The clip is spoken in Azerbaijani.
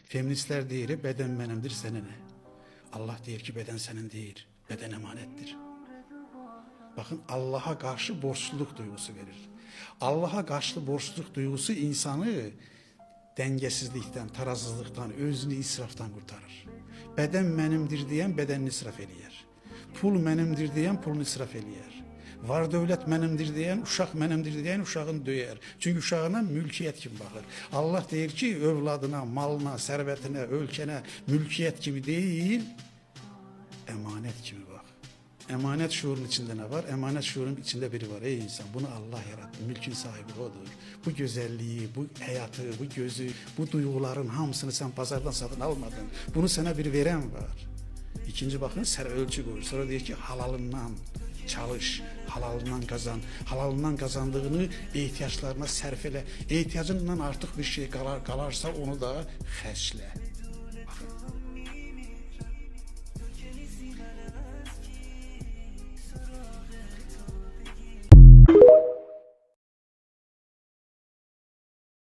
Feministlər deyir, bədən mənimdir, sənə nə? Allah deyir ki, bədən sənin deyil, bədən əmanətdir. Baxın, Allaha qarşı borçluluq duyğusu verir. Allaha qarşı borçluluq duyğusu insanı dəngesizlikdən, tarazsızlıqdan, özünü israfdan qurtarır. Bədən mənimdir deyən bədənini israf eləyər. Pul mənimdir deyən pulunu israf eləyər. Var dövlət mənimdir deyən, uşaq mənimdir deyən uşağını döyər. Çünki uşağına mülkiyyət kimi baxır. Allah deyir ki, övladına, malına, sərvətinə, ölkənə mülkiyyət kimi deyil, əmanət kimi bax. Əmanət şuurunun içində nə var? Əmanət şuurunun içində biri var. Ey insan, bunu Allah yaratdı. Mülkün sahibi odur. Bu gözəlliyi, bu həyatı, bu gözü, bu duyğuların hamısını sən bazardan satın almadın. Bunu sənə bir verən var. İkinci baxın, sər ölçü qoyur. Sonra deyir ki, halalından çalış, halalından qazan. Halalından qazandığını ehtiyaclarına sərf elə. Ehtiyacından artıq bir şey qalarsa onu da xərclə. Baxın.